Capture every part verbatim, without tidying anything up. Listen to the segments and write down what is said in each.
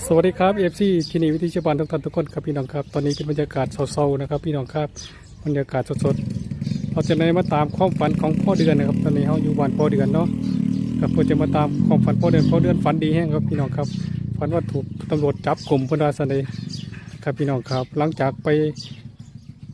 สวัสดีครับ เอฟซี ที่นี่วิถีชาวบ้านทุกท่านทุกคนครับพี่น้องครับ ตอนนี้เป็นบรรยากาศเศร้าๆนะครับพี่น้องครับ บรรยากาศสดๆ เราจะได้มาตามความฝันของพ่อเดือนนะครับ ตอนนี้เราอยู่บ้านพ่อเดือนเนาะครับ เพื่อจะมาตามความฝันพ่อเดือน พ่อเดือนฝันดีแฮงครับพี่น้องครับ ฝันว่าถูกตำรวจจับกุมเพิ่นว่าซั่นเด้ครับพี่น้องครับ หลังจากไป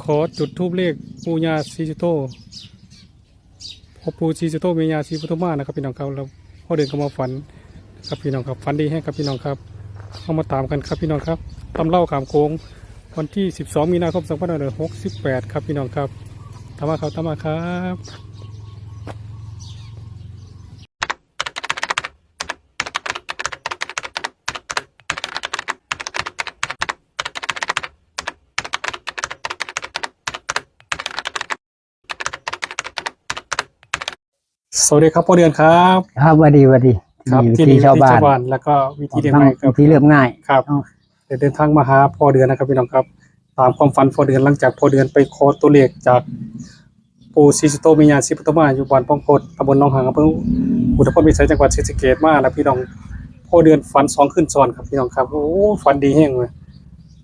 ขอจุดธูปเลขปู่ย่าศรีสุโธ พ่อปู่ศรีสุโธแม่ย่าศรีปทุมมานะครับพี่น้องครับ แล้วพ่อเดือนก็มาฝันครับพี่น้องครับ ฝันดีแฮงครับพี่น้องครับ เอามาตามกันครับพี่น้องครับ ตำเล่าข้ามโขง วันที่สิบสองมีนาคมสองพันห้าร้อยหกสิบแปดครับพี่น้องครับ ตามมาครับ ตามมาครับ สวัสดีครับพ่อเดือนครับ ครับ หวัดดี หวัดดี ครับ วิถีชาวบ้าน ที่นี่วิถีชาวบ้าน แล้วก็วิถีเรียบง่ายครับ วิถีเรียบง่าย ครับ เอ้า ได้เดินทางมาหาพ่อเดือนนะครับพี่น้องครับ ตามความฝันพ่อเดือน หลังจากพ่อเดือนไปขอตัวเลขจากปู่ศรีสุโธแม่ย่าศรีปทุมมา อยู่บ้านพองโพธิ์ ตำบลหนองหาง อำเภออุทุมพรพิสัย จังหวัดศรีสะเกษมาแล้วพี่น้อง พ่อเดือนฝันสองคืนซ้อนครับพี่น้องครับ โอ้ ฝันดีแฮงเลย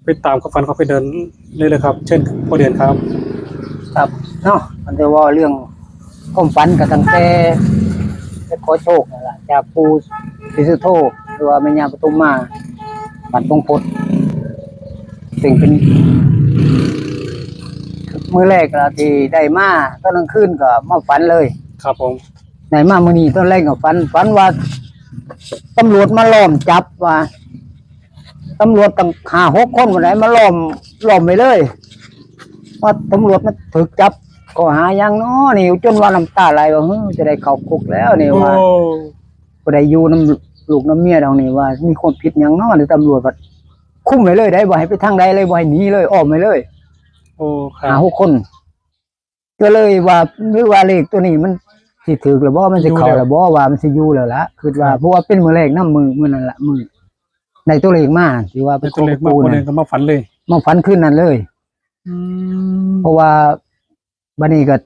ไปตามความฝันของพ่อเดือนเลยเลยครับ เชิญพ่อเดือนครับ ครับ เนาะ อันเดียวว่าเรื่องความฝันก็ตั้งแต่ไปขอโชคนั่นล่ะ จากปู่ศรีสุโธ หรือว่าแม่ย่าปทุมมา บ้านพองโพธิ์ ซึ่งเป็นมื้อแรกล่ะที่ได้มา ตอนกลางคืนก็มาฝันเลย ครับผม ได้มามื้อนี้ตอนแรกก็ฝัน ฝันว่าตำรวจมาล้อมจับว่า ตำรวจตั้งห้าหกคนบ่ได้มาล้อม ล้อมไว้เลย ว่าตำรวจมาถูกจับข้อหาหยังน้อนี่ จนว่าน้ำตาไหลว่า "เฮ้อ จะได้เข้าคุกแล้วนี่" ว่า โอ้ "บ่ได้อยู่นำลูกนำเมียดอกนี่" ว่า "มีความผิดหยังน้อ" นี่ตำรวจว่าคุมไว้เลยได้ บ่ให้ไปทางใดเลย บ่ให้หนีเลย อ้อมไว้เลย โอ้ ครับ ห้าหกคน ก็เลยว่า หรือว่าเลขตัวนี้มันสิถูกหรือบ่ มันสิเข้าหรือบ่ ว่ามันสิอยู่แล้วล่ะ คิดว่า ครับ เพราะว่าเป็นมื้อแรกนำ มื้อ มื้อนั้นล่ะ มื้อได้ตัวเลขมา ที่ว่าไป ได้ตัวเลขมา ขอปู่ ปู่ นะ เดือนก็มาฝันเลย มาฝันคืนนั้นเลย อืม เพราะว่าบัดนี้ก็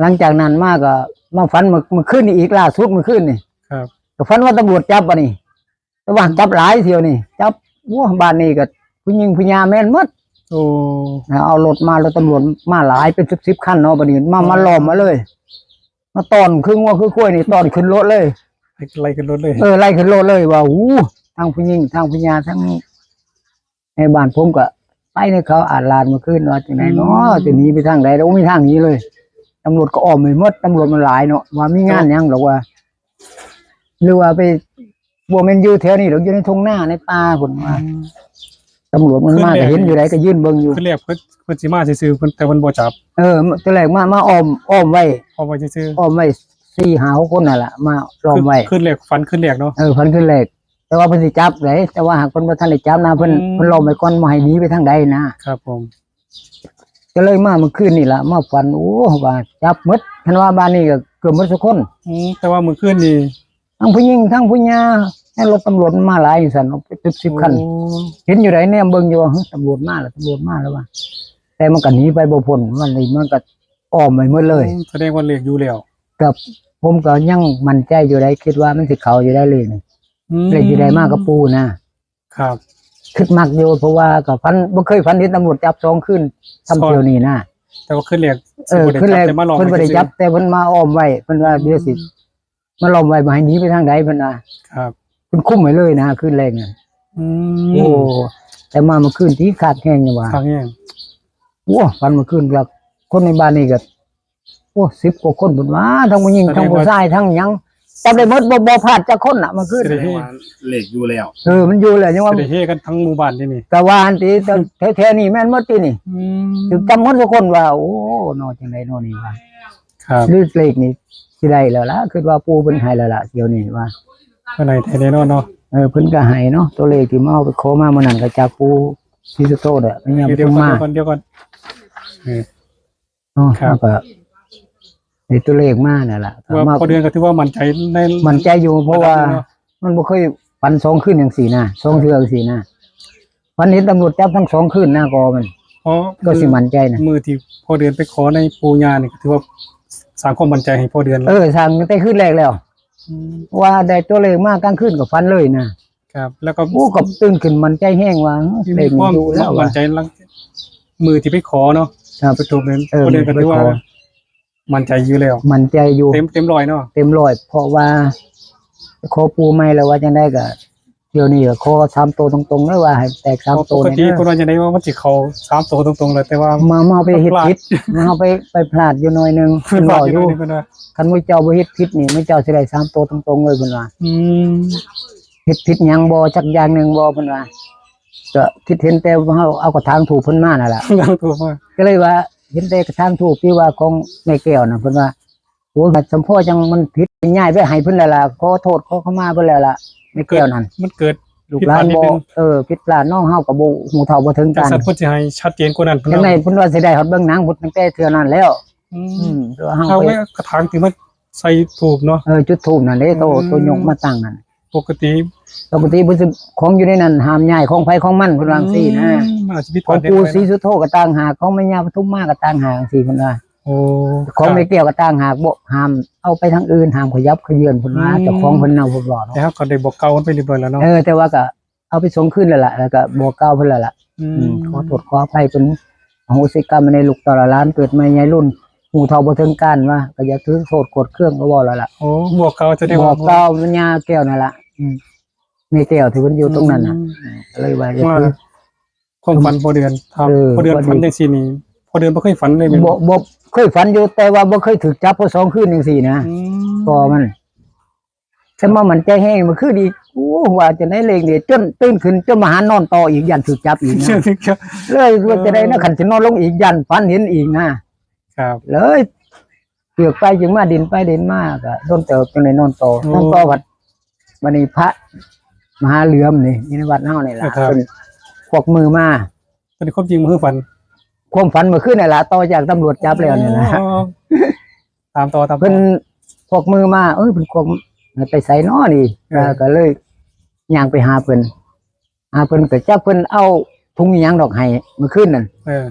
หลังจากนั้นมาก็มาฝันเมื่อ เมื่อคืนนี้อีก ล่าสุดเมื่อคืนนี่ ครับ ก็ฝันว่าตำรวจจับบัดนี้ แต่ว่าจับหลายเที่ยวนี่ จับ โอ้ บ้านนี้ก็ผู้หญิงผู้หญิงแม่นหมด โอ้ เอารถมา รถตำรวจมาหลายเป็นสิบสิบคันเนาะ บัดนี้มา อ๋อ มาล้อมมาเลย มาต้อนคืองัวคือควายนี่ ต้อนขึ้นรถเลย ไล่ขึ้นรถเลย เออ ไล่ขึ้นรถเลยว่า อู้ ทั้งผู้หญิง ทั้งผู้หญิง ทั้ง ในบ้านผมก็ไปในเขาอาดลาดเมื่อคืนว่าจังไดเนาะ อืม จะหนีไปทางใด แล้วบ่มีทางหนีเลย ตำรวจก็อ้อมไปหมด ตำรวจมันหลายเนาะ ว่ามีงานหยังดอกว่า หรือว่าไป บ่แม่นอยู่แถวนี้ดอก อยู่ในทุ่งนาในป่าพุ่นว่า อืม ตำรวจมันมา คืนแรก ก็เห็นอยู่ใดก็ยืนเบิ่งอยู่ คืนแรกเพิ่น เพิ่นสิมาซื่อๆ เพิ่น แต่เพิ่นบ่จับ เออ ตอนแรกมา มาอ้อม อ้อมไว้ อ้อมไว้ซื่อๆ อ้อมไว้สี่ห้าหกคนนั่นล่ะ มาล้อมไว้ คืน คืนแรก ฝันคืนแรกเนาะ เออ ฝันคืนแรก แต่ว่าเพิ่นสิจับได แต่ว่าหากเพิ่นบ่ทันได้จับนะ เพิ่น อืม เพิ่นล้อมไว้ก่อน บ่ให้หนีไปทางใดนะ ครับผม ก็เลยมาเมื่อคืนนี่ล่ะ มาฝัน โอ้ ว่าจับหมด คันว่าบ้านนี้ก็เกือบหมดทุกคน อืม แต่ว่าเมื่อคืนนี่ ทั้งผู้หญิงทั้งผู้หญิง ในรถตำรวจมันมาหลายอยู่ซั่น เป็นสิบคัน โอ้ เห็นอยู่ใด แนมเบิ่งอยู่ว่า "เฮ้ย ตำรวจมาแล้ว ตำรวจมาแล้ว" ว่า แต่มันก็หนีไปบ่พ้น มันเลย มันก็อ้อมไปหมดเลย อืม แสดงว่าเลขอยู่แล้ว ครับ ผมก็ยังมั่นใจอยู่ใด คิดว่ามันสิเข้าอยู่ใดเลขนี่ อืม เลขอยู่ใดมากับปู่นะ ครับ คิดมักอยู่ เพราะว่าก็ฝัน บ่เคยฝันเห็นตำรวจจับสองคืน ซ้อน ซ้ำเที่ยวนี่นะ แต่ว่าคืนแรก เออ สิบ่ได้ คืนแรก จับ แต่มาล้อม เพิ่นบ่ได้ ไว้ซื่อๆ จับ แต่เพิ่นมาอ้อมไว้ เพิ่นว่า อืม เดี๋ยวสิ มาล้อมไว้ บ่ให้หนีไปทางใด เพิ่นว่า ครับ เพิ่นคุมไว้เลยนะ คืนแรกน่ะ อืม โอ้ แต่มาเมื่อคืนที่คักแฮงนี่หว่า คักแฮง โอ้ ฝันเมื่อคืนก็ คนในบ้านนี่ก็ โอ้ สิบกว่าคนเพิ่นว่า ทั้งผู้หญิง แสดงว่า ทั้งผู้ชาย ทั้งหยัง จับได้หมด บ่ บ่พลาดจักคนน่ะ เมื่อคืน แสดงว่าเลขอยู่แล้ว เออ มันอยู่แล้ว ยังว่า สิได้เฮกันทั้งหมู่บ้านที่นี่ ก็ว่าอันติ แต่แถวๆนี่แม่นหมดที่นี่ อืม ถูกจับหมดทุกคนว่า โอ้ เนาะ จังได๋เนาะนี่ว่า ครับ หรือเลขนี่สิได้แล้วล่ะ คิดว่าปู่เพิ่นให้แล้วล่ะ เดี๋ยวนี้ว่า เพิ่นให้แท้แน่นอนเนาะ เออ เพิ่นก็ให้เนาะ ตัวเลขที่มาเอาไปขอมามื้อนั้นก็จากปู่ศรีสุโธเด้อ แม่ย่าปทุมมา เดี๋ยวก่อน เดี๋ยวก่อน เออ เนาะ ครับ แล้วก็ได้ตัวเลขมานั่นล่ะ ว่า มา พ่อเดือนก็ถือว่ามั่นใจใน มั่นใจอยู่ เพราะว่า ระดับหนึ่งเนาะ มันบ่เคยฝันสองคืนจังซี่นะ สองเทื่อจังซี่นะ ฝันเห็นตำรวจจับทั้งสองคืนนะ ก็มัน อ๋อ ก็สิมั่นใจนะ มื้อที่พ่อเดือนไปขอในปู่ย่านี่ก็ถือว่าสร้างความมั่นใจให้พ่อเดือนแล้ว เออ สร้างตั้งแต่คืนแรกแล้ว อืม ว่าได้ตัวเลขมากลางคืนก็ฝันเลยนะ ครับ แล้วก็ โอ้ก็ตื่นขึ้นมั่นใจแฮงว่า ที่ เล มี ข ค นี้ วาม อยู่แล้ว มั่ ว่ะ นใจหลังมือที่ไปขอเนาะ ครับ ไปถูกเลย เออ คนเดียวก็ถือว่า ไปขอ มั่นใจอยู่แล้ว มั่นใจอยู่ เต็มเต็มร้อยเนาะ เต็มร้อยเพราะว่า ขอปู่ใหม่แล้วว่าจังได๋ก็เดี๋ยวนี้ก็ขอสามตัวตรงๆเลยว่าให้แตกสาม ป ตัว กติ เนี่ย คนว่าจะได้ว่ามันสิเข้าสามตัวตรงๆเลยแต่ว่า มามาไปเฮ็ด พลาด ผิดมาเอาไปไปพลาดอยู่หน่อยหนึง เพิ่นว่าอยู่ อยู่ นี่เพิ่นว่า คันมื้อเจ้าบ่เฮ็ดผิดนี่มื้อเจ้าสิได้สามตัวตรงๆเลยเพิ่นว่า อืม เฮ็ดผิดหยังบ่จักอย่างหนึ่งบ่เพิ่นว่าก็คิดเห็นแต่ว่าเฮาเอากระถางธูปเพิ่นมานั่นล่ะ หลังถูกมา ก็เลยว่าเห็นแต่กระถางธูปที่ว่าของแม่แก้วน่ะเพิ่นว่าโอ้ยสมพ่อจังมันผิดย้ายไปให้เพิ่นแล้วล่ะขอโทษขอขมาเพิ่นแล้วล่ะแม่แก้วนั่น มันเกิด ลูกหลาน ผิดพลาดนิด บ่ นึง เออผิดพลาดน้องเฮาก็บ่ฮู้เท่าบ่ถึง จาก การ สัตว์เพิ่นสิให้ชัดเจนกว่านั้นเพิ่น จังได๋ ว่า เพิ่นว่าสิได้ฮอดเบิ่งหนังพุทธตั้งแต่เทื่อนั้นแล้ว อืม อืมตัวเฮา เอา ไป ไว้กระถางที่มันใส่ธูปเนาะ เออจุดธูปนั่นเด้โต อืม โตยกมาตั้งนั่น ปกติ ปกติเพิ่นสิของอยู่ในนั้นห้ามย้ายของไผของมันเพิ่นว่าจังซี่นะ อืมมันอาจจะผิดพ ขอ ลาด งปู่ เล็กน้อย ศรีสุโธก็ต่างหากของแม่ย่าปทุมมาก็ต่างหากจังซี่เพิ่นว่า โอ้ ของ ครับ แม่แก้วก็ต่างหากบ่ห้ามเอาไปทางอื่นห้ามขยับขยื่นเพิ่นว่า อืม เจ้าของเพิ่นเนาะเพิ่นบอก แต่ เนาะ เขาก็ได้บอกกล่าวกันไปเรียบร้อยแล้วเนาะ เออแต่ว่าก็เอาไปส่งคืนแล้วล่ะแล้วก็บอกกล่าวเพิ่นแล้วล่ะ อื อื ม มขอโทษขออภัยเพิ่นอโหสิกรรมในลูกต่อหลานเกิดมาใหญ่รุ่นฮู้เท่าบ่ถึงการว่าก็อย่าถือโทษโกรธเคืองก็บอกแล้วล่ะ โอ้บอกกล่าวจะได้ บ ว่า อกกล่าวแม่ย่าแก้วนั่นล่ะอืมแม่แก้วที่เพิ่นอยู่ตรงนั้นน่ะ อืม ก็เลยว่าอย่า ว่า ถือ ความฝันพ่อเดือนครับ เออ พ่อเดือน พอดี ฝันจังซี่นี่พ่อเดือนบ่เคยฝันเลยแม่น บ่ บ่ บ่เคยฝันอยู่แต่ว่าบ่เคยถูกจับเพราะสองคืนจังซี่นะ อืม ก็มันแต่มามันใจแฮงมันคือดีโอ้ว่าจะได้เลขนี่จนตื่นขึ้นจนมาหานอนต่ออีกย่านถูกจับอีกนะเลยว่าจะได้นะคันสินอนลงอีกย่านฝันเห็นอีกนะครับ เลยเกือกไปจึงมาดินไปดินมาก็โดนเติบจังได้นอนต่อ โอ้ นอนต่อวัดวันนี้พระมหาเหลือมนี่อยู่ในวัดเฮานี่ล่ะ ครับ เพิ่นพวกมือมา ตอนนี้ความจริงมันคือฝัน ความฝันเมื่อคืนนี่ล่ะต่อจากตำรวจจับแล้วนี่นะ อ๋อตามต่อตามต่อ เพิ่นพวกมือมาเออเพิ่นพวกไปใส่น้อนี่ เออ ก็เลยย่างไปหาเพิ่นหาเพิ่นก็จักเพิ่นเอาถุงอิหยังดอกให้เมื่อคืนนั่น เออ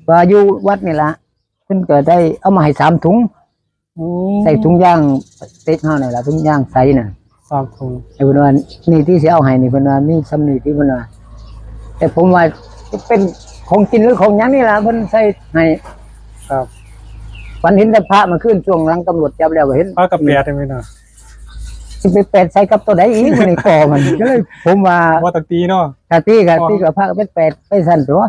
ว่าอยู่วัดนี่ล่ะเพิ่นก็ได้เอามาให้สามถุง โอ้ ใส่ถุงยางเต็กเฮานี่ล่ะถุงยางใสน่ะ สามถุง ไอ้เพิ่นว่านี่ที่สิเอาให้นี่เพิ่นว่ามีซำนี้ที่เพิ่นว่าแต่ผมว่าเป็นของกินหรือของหยังนี่ล่ะเพิ่นใส่ให้ ครับ ฝันเห็นแต่พระเมื่อคืนช่วงหลังตำรวจจับแล้วก็เห็น พระกับแปดได้ไหมเนาะ สิไปแปดใส่กับตัวใดอีกมันนี่ก่อมันก็เลยผมว่า ว่าตังตีเนาะ กะตีกะตีกับพระก็เป็นแปดไปสั่นตัว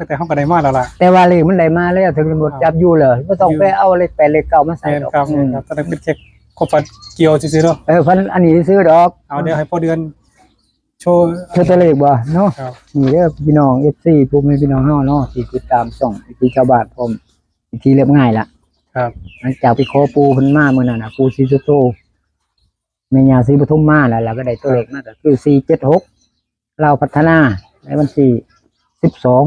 แต่เขาก็ได้มาแล้วล่ะ แต่ว่าเลขมันได้มาแล้วถึงตำรวจจับอยู่เลยไม่ต้องไปเอาเลขแปดเลขเก้ามาใส่ แม่น ดอก ครับ อื แม่ ม นครับตอนนั้นเป็นแค่ความฝันเกี่ยวซื่อๆเนาะ เออพันอันนี้ซื้อดอก เอาเดี๋ยวให้พ่อเดือนโชว์ เธอตัวเลขบ่เนาะ ครับ นี่เด้อพี่น้องเอฟซีผู้มีพี่น้องเฮาเนาะที่ติดตามช่องวิถีชาวบ้านพร้อมวิถีเรียบง่ายละ ครับ หลังจากไปขอปู่เพิ่นมามื้อนั้นน่ะปู่ศรีสุโธแม่ย่าศรีปทุมมาแล้วเราก็ได้ตัวเลขมาก็คือสี่เจ็ดหกลาวพัฒนาในวันที่สิบสอง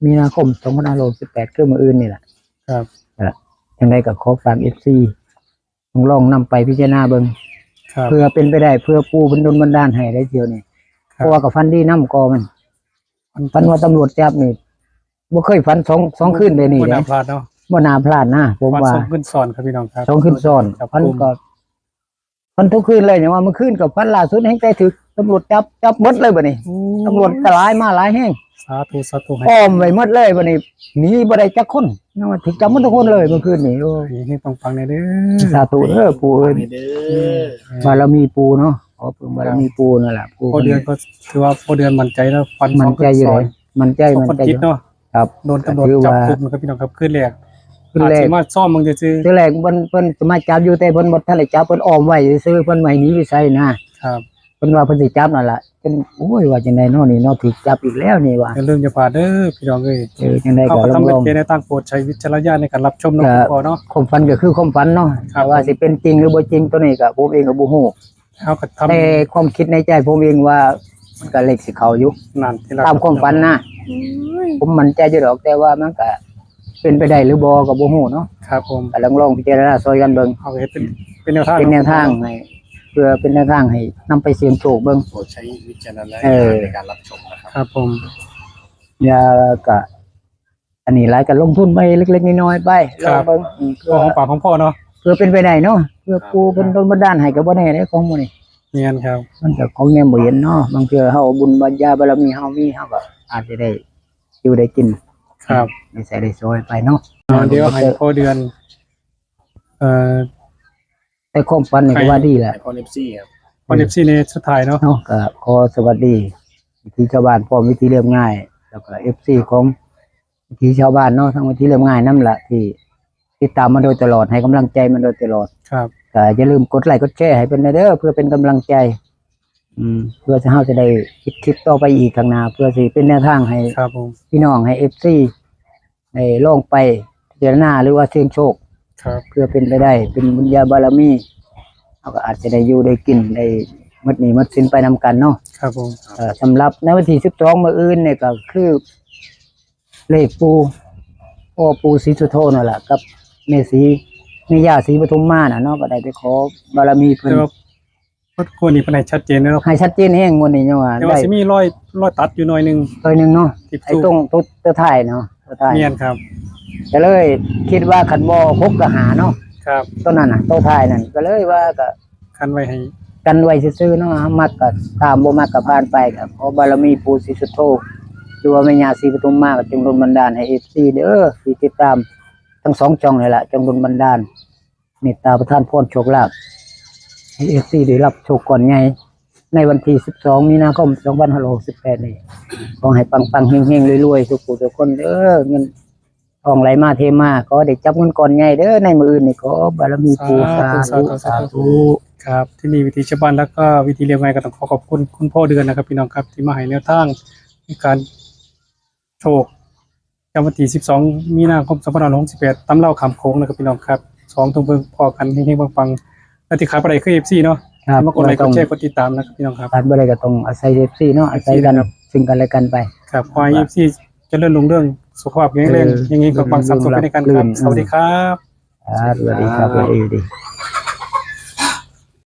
มีนาคมสองพันห้าร้อยหกสิบแปดคือมื้ออื่นนี่แหละ ครับ จังได๋ก็ขอฝากเอฟซีลองนำไปพิจารณาเบิ่ง ครับ เพื่อเป็นไปได้เพื่อปู่เพิ่นดลบันดาลให้ได้เที่ยวนี่ ครับ เพราะว่าก็ฝันดีนำก็มันฝันว่าตำรวจจับนี่บ่เคยฝันสองสองคืนเลยนี่ บ่น่า นะ พลาดเนาะ บ่น่าพลาดนะผม ฝัน ว่า สองคืนซ้อนครับพี่น้องครับ สองคืนซ้อน จับ ฝัน กุม ก็ฝันทุกคืนเลยเนี่ยว่าเมื่อคืนก็ฝันล่าสุดแฮงแต่ถูกตำรวจจับจับหมดเลยบัดนี้ โอ้ ตำรวจก็หลายมาหลายแฮง สาธุสาธุให้ อ้อมไว้หมดเลยบัดนี้หนีบ่ได้จักคนยังว่าถูกจับหมดทุกคนเลยเมื่อคืนนี่โอ้ย ให้ปังๆเลยเด้อ สาธุเด้อปู่เอ้ย เด้อ บารมีปู่เนาะขอเพิ่งบารมีปู่นั่นแหละปู่ พ่อเดือนก็ถือว่าพ่อเดือนมั่นใจแล้วฝันส มั่ อน ง ใจ คืน อยู่ ซ้อ เล น ยมั่นใจ สอง มั่น คน ใจ คิ อ ด ยู่ เนาะ ครับ โดนตำรวจ ถือ จับ ว่า กุมนะครับพี่น้องครับคืนแรก คืนแรก อาจจะมาซ่อมมึงจะซื้อ คืนแรกเพิ่นเพิ่นจะมาจับอยู่แต่เพิ่นบ่ทันได้จับเพิ่นอ้อมไว้ซื่อๆเพิ่นบ่ให้หนีไปไสนะครับ เพิ่นว่าเพิ่นสิจับนั่นล่ะจนโอ้ยว่าจังได๋เนาะนี่เนาะถูกจับอีกแล้วนี่ว่า อย่าลืมอย่าพลาดเด้อพี่น้องเอ้ย เออจังได๋ เขา ก็ ก็ ลอง ทำ ล เล็ อง เกในต่างโปรดใช้วิจารณญาณในการรับชมเนาะ ก็ คุณพ่อเนาะ ความฝันก็คือความฝันเนาะ ครับ แต่ว่าสิเป็นจริงหรือบ่จริงตัวนี้ก็ผมเองก็บ่ฮู้ เขาก็ทำ แต่ความคิดในใจผมเองว่ามันก็เลขสิเข้าอยู่ นั่นที่เรา ตามความฝันนะผมมั่นใจอยู่ดอกแต่ว่ามันก็เป็นไปได้หรือบ่ก็บ่ฮู้เนาะ ครับผม ก็ลองลองพิจารณาซอยกันเบิ่ง เขาก็เฮ็ดเป็นเป็นแนวทาง เป็นแนวทางให้เพื่อเป็นแนวทางให้นำไปเสี่ยงโชคเบิ่ง โปรดใช้วิจารณญา เออ ณในการรับชมนะครับ ครับผม อย่าก็อันนี้หลายก็ลงทุนไปเล็กๆน้อยๆไป ครับ ลองเบิ่งอืม ก็ของปากของพ่อเนาะ เพื่อเป็นไปได้เนาะเพื่อปู่เพิ่นดลบันดาลให้ก็บ่แน่เด้ของหมู่นี้ แม่นครับ มันก็ของแนมบ่เห็นเนาะ บางเทื่อเฮาบุญบารยาบารมีเฮามี เฮาก็อาจจะได้อยู่ได้กิน ครับ ได้ใส่ได้สอยไปเนาะ อ่าเดี๋ยวให้พ่อเดือน เอ่อ แต่ความฝันนี่ก็ว่าดีแหละ ไอคอนเอฟซีครับ คอนเอฟซีในสุดท้ายเนาะ เนาะ ก็ขอสวัสดีวิถีชาวบ้านพร้อมวิถีเรียบง่าย แล้วก็เอฟซีของวิถีชาวบ้านเนาะ ทั้งวิถีเรียบง่ายนำละที่ติดตามมาโดยตลอด ให้กำลังใจมาโดยตลอด ครับ ก็อย่าลืมกดไลค์กดแชร์ให้เพิ่นเด้อ เพื่อเป็นกำลังใจ อืม เพื่อจะเฮาจะได้คิดคลิปต่อไปอีกข้างหน้า เพื่อสิเป็นแนวทางให้ ครับผม พี่น้องให้เอฟซีได้ลองไปพิจารณาหรือว่าเสี่ยงโชค ครับ เพื่อเป็นไปได้เป็นบุญญาบารมี เฮาก็อาจจะได้อยู่ได้กินได้หมดหนี้หมดสินไปนำกันเนาะ ครับผม เอ่อสำหรับในวันที่สิบสองมื้ออื่นเนี่ยก็คือ เลขปู่พ่อปู่ศรีสุโธนั่นแหละกับแม่ศรีแม่ย่าศรีปทุมมาน่ะเนาะ ก็ได้ไปขอบารมีเพิ่น แต่ว่าพุทธคุณนี่เป็นให้ชัดเจนนะครับ ให้ชัดเจนแฮงงวดนี้ยังว่า แต่ว่า ได้ จะมีรอยรอยตัดอยู่หน่อยหนึง ตัวหนึ่งเนาะ ติด ไอ้ ทูป ตรงตัวตัวท้ายเนาะตัวท้าย เนียนครับ ก็เลยคิดว่าคันบ่หกก็หาเนาะ ครับ ตัวนั้นน่ะตัวท้ายนั่นก็เลยว่าก็ คันไว้ให้ กันไว้ซื่อๆเนาะ มักก็ตาม บ่มักก็ผ่านไปครับ ขอบารมีปู่ศรีสุโธ หรือว่าแม่ย่าศรีปทุมมาก็จงดลบันดาลให้เอฟซีเด้อที่ติดตามทั้งสองช่องนี่แหละ จงดลบันดาล เมตตาประทานพรโชคลาภให้เอฟซีได้รับโชคก้อนใหญ่ในวันที่สิบสองมีนาคมสองพันห้าร้อยหกสิบแปดนี่ ขอให้ปังๆเฮงๆรวยๆทุกผู้ทุกคนเด้อ เงินทองไหลมาเทมา ขอได้จับเงินก้อนใหญ่เด้อในมื้ออื่นนี่ ขอบารมีปู่ สาธุ สาธุ สาธุ ครับ ที่นี่วิถีชาวบ้านแล้วก็วิถีเรียบง่ายก็ต้องขอขอบคุณคุณพ่อเดือนนะครับ พี่น้องครับ ที่มาให้แนวทางในการโชคในวันที่สิบสองมีนาคมสองพันห้าร้อยหกสิบแปด ตำเล่าข้ามโขงนะครับพี่น้องครับ สองทุ่มเพิ่งพอกันเฮงๆปังๆ และที่ขาดบ่ได้คือเอฟซีเนาะ ครับ มากดไลค์กดแชร์กดติดตามนะครับพี่น้องครับ ขาดบ่ได้ก็ต้องอาศัยเอฟซีเนาะ อาศัยกัน ครับ ซึ่งกันและกันไป ครับขอให้เอฟซีเจริญรุ่งเรืองสุขภาพแข็งแรง เออ เฮงๆปังๆสามสุขไปด้วยกันครับ เออ สวัสดีครับ ครับ สวัสดีครับ สวัสดี